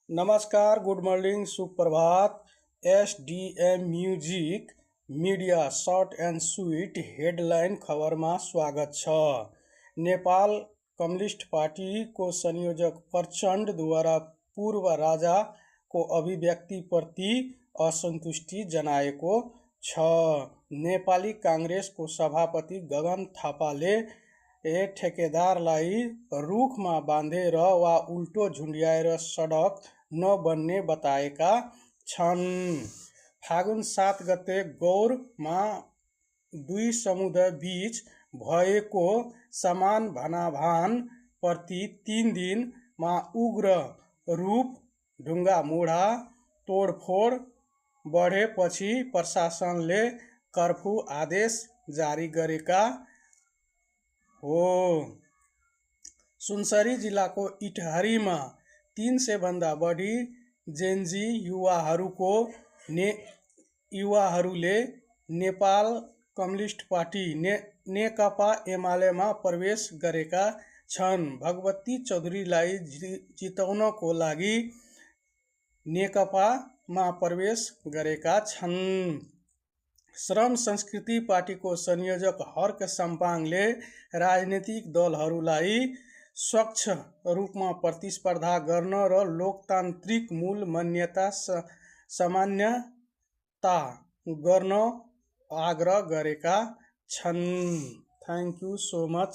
नमस्कार, good morning, सुप्रभात। SDM music media short and sweet headline खबर में स्वागत छ। नेपाल कम्युनिस्ट पार्टी को संयोजक प्रचण्ड द्वारा पूर्व राजा को अभिव्यक्ति प्रति असंतुष्टि जनाएको छ। नेपाली कांग्रेस को सभापति गगन थापाले ठेकेदारलाई रुखमा बाँधेर वा उल्टो झुन्ड्याएर सडक नबन्ने बताएका छन्। फागुन 7 गते गौरमा दुई समुदाय बीच भएको समान भनाभान प्रति 3 दिनमा उग्र रूप ढुङ्गा मुढा तोडफोड बढेपछि प्रशासनले कर्फ्यू आदेश जारी गरेका हो। सुनसरी जिल्लाको इटहरीमा 300 भन्दा बढी जेनजी युवाहरूले नेपाल कम्युनिस्ट पार्टी नेकपा एमालेमा प्रवेश गरेका छन्। भगवती चौधरीलाई जिताउनको लागि नेकपामा प्रवेश गरेका छन्। श्रम संस्कृति पार्टीको संयोजक हर्क सम्पाङले राजनीतिक दलहरूलाई स्वच्छ रूपमा प्रतिस्पर्धा गर्न र लोकतान्त्रिक मूल मान्यता सामान्यता गर्न आग्रह गरेका छन्। Thank you so much.